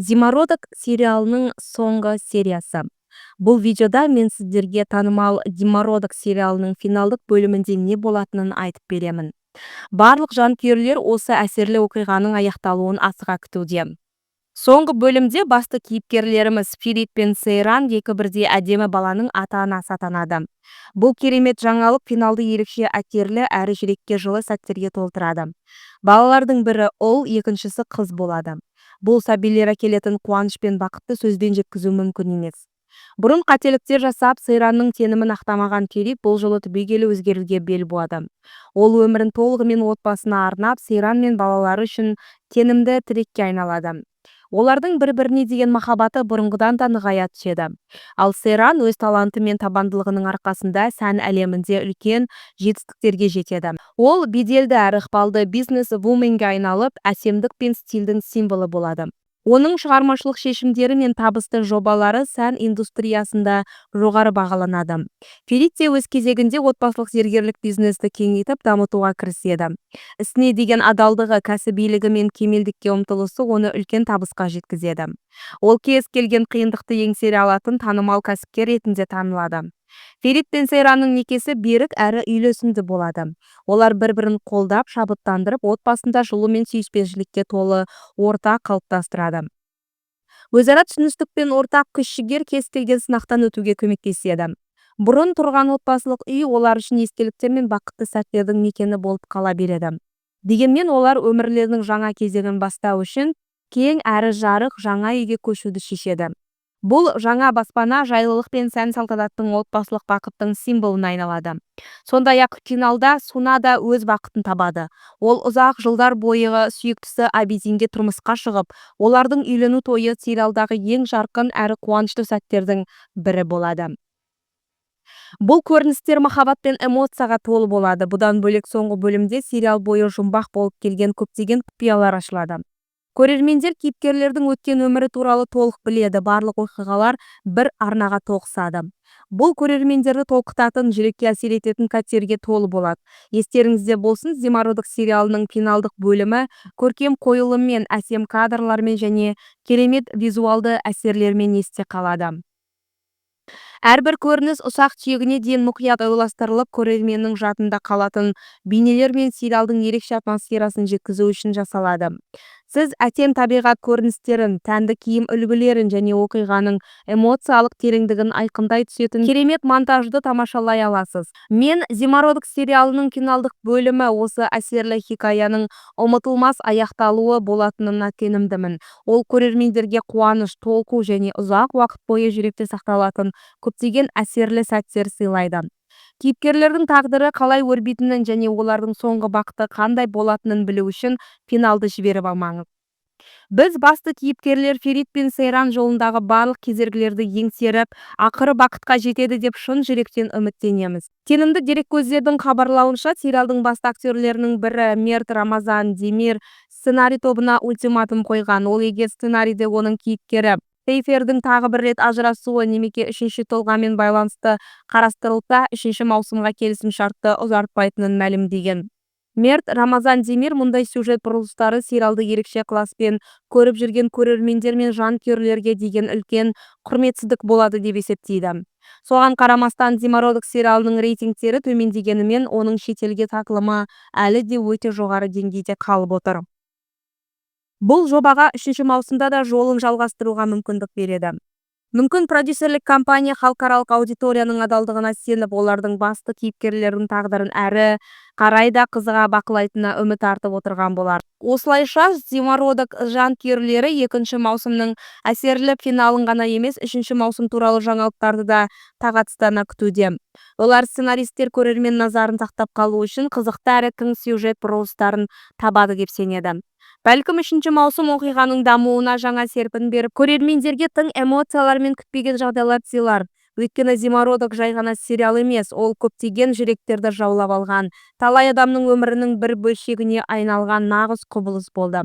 Зимородок сериалының соңғы сериясы. Бұл видеода мен сіздерге танымал Зимородок сериалының финалдық бөлімінде не болатынын айтып беремін. Барлық жанкүйерлер осы әсерлі оқиғаның аяқталуын асыға күтуде. Соңғы бөлімде басты кейіпкерлеріміз Ферит пен Сейран екі бірдей әдемі баланың ата-анасы атанады. Бұл керемет жаңалық финалды ерекше әсерлі әрі жүрекке жылы сәттерге толтырады. Балалардың бірі ұл, екіншісі қыз болады. Бұл сәбилер әкелетін қуаныш пен бақытты сөзбен жеткізу мүмкін емес. Бұрын қателіктер жасап, Сейранның сенімін ақтамаған Ферит бұл жолы түбегейлі өзгеруге бел буады. Ол өмірін толығымен отбасына арнап, Сейран мен балалары үшін сенімді тірекке айналады. Олардың бір-біріне деген махаббаты бұрынғыдан да нығая түседі. Ал Сейран өз таланты мен табандылығының арқасында сән әлемінде үлкен жетістіктерге жетеді. Ол беделді әрі ықпалды бизнес-вуменге айналып, әсемдік пен стильдің символы болады. Оның шығармашылық шешімдері мен табысты жобалары сән индустриясында жоғары бағаланады. Ферит те өз кезегінде отбасылық зергерлік бизнесті кеңейтіп, дамытуға кіріседі. Ісіне деген адалдығы, кәсібилігі мен кемелдікке ұмтылысы оны үлкен табысқа жеткізеді. Ол кез келген қиындықты еңсере алатын танымал кәсіпкер ретінде танылады. Ферит пен Сейранның некесі берік әрі үйлесімді болады. Олар бір-бірін қолдап, шабыттандырып, отбасында жылу мен сүйіспеншілікке толы орта қалыптастырады. Өзара түсіністік пен ортақ күш-жігер кез келген сынақтан өтуге көмектеседі. Бұрын тұрған отбасылық үй олар үшін естеліктер мен бақытты сәттердің мекені болып қала береді. Дегенмен олар өмірлерінің жаңа кезеңін бастау үшін кең әрі жарық жаңа үйге көшуді шешеді. Бұл жаңа баспана жайлылық пен сән-салтанаттың, отбасылық бақыттың символына айналады. Сондай-ақ финалда Суна да өз бақытын табады. Ол ұзақ жылдар бойғы сүйіктісі Абидинге тұрмысқа шығып, олардың үйлену тойы сериалдағы ең жарқын әрі қуанышты сәттердің бірі болады. Бұл көріністер махаббат пен эмоцияға толы болады. Бұдан бөлек, соңғы бөлімде сериал бойы жұмбақ болып келген көптеген құпиялар ашылады. Көрермендер кейіпкерлердің өткен өмірі туралы толық біледі, барлық оқиғалар бір арнаға тоғысады. Бұл көрермендерді толқытатын, жүрекке әсер ететін сәттерге толы болады. Естеріңізде болсын, Зимородок сериалының финалдық бөлімі көркем қойылыммен, әсем кадрлармен және керемет визуалды әсерлермен есте қалады. Әрбір көрініс ұсақ-түйегіне дейін мұқият ойластырылып, көрерменнің жадында қалатын бейнелер мен сериалдың ерекше атмосферасын жеткізу үшін жасалады. Сіз әсем табиғат көріністерін, сәнді киім үлгілерін және оқиғаның эмоциялық тереңдігін айқындай түсетін керемет монтажды тамашалай аласыз. Мен Зимородок сериалының финалдық бөлімі осы әсерлі хикаяның ұмытылмас аяқталуы болатынына сенімдімін. Ол көрермендерге қуаныш, толқу және ұзақ уақыт бойы жүректе сақталатын көптеген әсерлі сәттер сыйлайды. Кейіпкерлердің тағдыры қалай өрбитінін және олардың соңғы бақыты қандай болатынын білу үшін финалды жіберіп алмаңыз. Біз басты кейіпкерлер Ферит пен Сейран жолындағы барлық кедергілерді еңсеріп, ақыры бақытқа жетеді деп шын жүректен үміттенеміз. Сенімді дереккөздердің хабарлауынша, сериалдың басты актерлерінің бірі Мерт Рамазан Демир сценарий тобына ультиматум қойған. Ол егер сценарийде оның кейіпкері Сейфердің тағы бір рет ажырасуы немесе үшінші тұлғамен байланысты қарастырылса, үшінші маусымға келісімшартты ұзартпайтынын мәлімдеген. Мерт Рамазан Демир мұндай сюжет бұрылыстары сериалды ерекше ықыласпен көріп жүрген көрермендер мен жанкүйерлерге деген үлкен құрметсіздік болады деп есептейді. Соған қарамастан, Зимородок сериалының рейтингтері төмендегенімен, оның шетелге сатылымы әлі де өте жоғары деңгейде қалып отыр. Бұл жобаға үшінші маусымда да жолын жалғастыруға мүмкіндік береді. Мүмкін, продюсерлік компания халықаралық аудиторияның адалдығына сеніп, олардың басты кейіпкерлердің тағдырын әрі қарай да қызыға бақылайтынына үміт артып отырған болар. Осылайша, Зимородок жанкүйерлері екінші маусымның әсерлі финалын ғана емес, үшінші маусым туралы жаңалықтарды да тағатсыздана күтуде. Олар сценаристер көрермен назарын сақтап қалу үшін қызықты әрі тың сюжет бұрылыстарын табады деп сенеді. Бәлкім, үшінші маусым оқиғаның дамуына жаңа серпін беріп, көрермендерге тың эмоциялар мен күтпеген жағдайлар сыйлар. Өйткені Зимородок жай ғана сериал емес, ол көптеген жүректерді жаулап алған, талай адамның өмірінің бір бөлшегіне айналған нағыз құбылыс болды.